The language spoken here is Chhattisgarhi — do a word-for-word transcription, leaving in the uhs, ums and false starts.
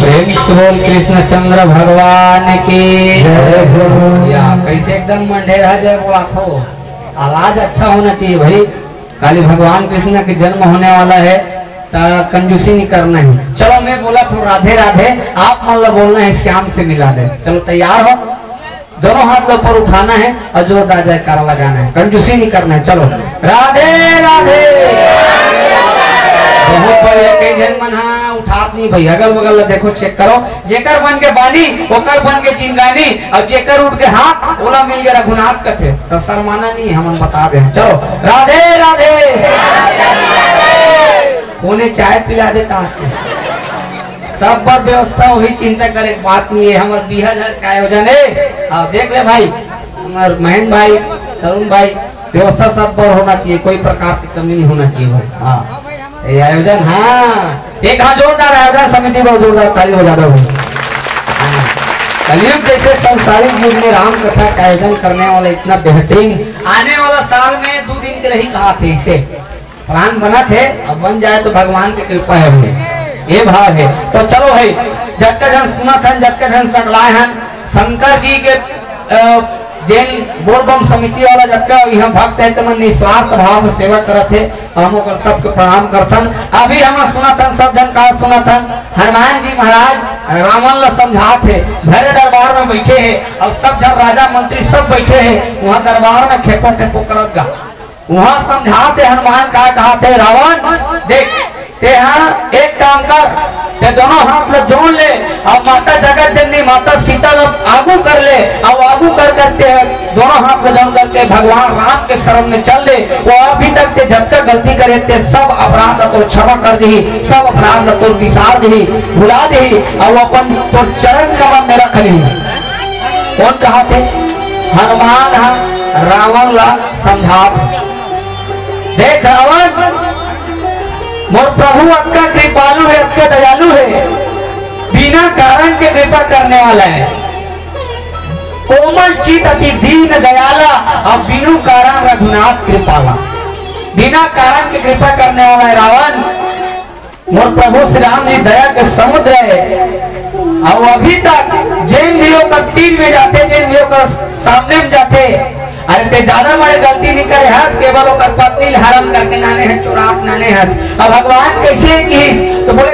प्रेम से बोल कृष्णचंद्र भगवान की जय हो। या कैसे एकदम मंढेरा जय बोला थो, आवाज अच्छा होना चाहिए भाई। काली भगवान कृष्ण के जन्म होने वाला है, त कंजूसी नहीं करना है। चलो मैं बोला थो राधे राधे, आप मन ला बोलना है श्याम से मिला दे। चलो तैयार हो, दोनों हाथ के ऊपर उठाना है और जोरदार जयकारा लगाना है, कंजूसी नहीं करना है। चलो राधे राधे। बहुत बढ़िया, कई झन मन हा उठात नहीं भाई, अगल बगल ला देखो, चेक करो, जेकर बन के बानी ओकर बन के जिंदगानी, और जेकर उठ के हाथ ओला मिल गया रघुनाथ कथे, तो शर्माना नहीं, हमन बता दे। चलो राधे राधे। कोने चाय पिला देता आपको। सब पर व्यवस्था वही, चिंता करे के बात नहीं है। हमर बीस हजार का आयोजन है। हाँ, देख ले भाई, हमर महेंद्र भाई, तरुण भाई, व्यवस्था सब पर होना चाहिए, कोई प्रकार की कमी नहीं होना चाहिए भाई। हाँ, ये आयोजन, हाँ, एक हाँ जोरदार आयोजन समिति को जोरदार ताली बजा दो भाई। हाँ, कलयुग जैसे संसारिक युग में राम कथा का आयोजन करने वाला इतना बेहतरीन, आने वाला साल में दो दिन के रही कहा थे इसे। प्लान बनत हे, अब बन जाए तो भगवान के कृपा हे भाई, ये भाव हे। तो चलो भाई, जतका झन सुनत हन, जतका झन सकलाए हन, शंकर जी के, अ, जेन बोलबम समिति वाला जतका इहाँ भक्त हे, तेमन निस्वार्थ भाव से सेवा करत हे, हम ओकर सबके प्रणाम करथन। अभी हम सुनत हन, सब झन का सुनत हन, हनुमान जी महाराज रावण ला समझात हे, भरे दरबार में बैठे हे, और सब झन राजा मंत्री सब बैठे हे, वहाँ दरबार में खेपो खेपो करत गा। वहाँ समझाते हनुमान का कहा थे, "रावण, देख, ते हाँ एक काम कर, ते दोनों हाथ ला जोड़ ले और माता जगत जननी माता सीता ला आगू कर ले और आगू कर करते हैं दोनों हाथ ला जोड़ करके भगवान राम के शरण में चल ले। वो अभी तक ते जतका गलती करे ते सब अपराध ला तो क्षमा कर दी, सब अपराध ला तो बिसार दी, भुला दी और वो अपन तो चरण कमल में रख ली।" कौन कहा थे? हनुमान हा रावण ला समझात। देख रावण, मोर प्रभु अतका कृपालु हे, अतका दयालु हे, बिना कारण के कृपा करने वाला हे। कोमल चित अति दीन दयाला, और बिनु कारण रघुनाथ कृपाला। बिना कारण के कृपा करने वाला हे रावण। मोर प्रभु श्री राम जी दया के समुद्र हे। अउ अभी तक जेन भी ओकर तीर में जाथे, जेन भी ओकर सामने में जाथे, अरे ते ज्यादा बड़े गलती नहीं करे हस, केवल ओकर पत्नी ल हरन करके नाने हस, चोरात नाने हस। अब भगवान कैसे किहिस? तो बोले,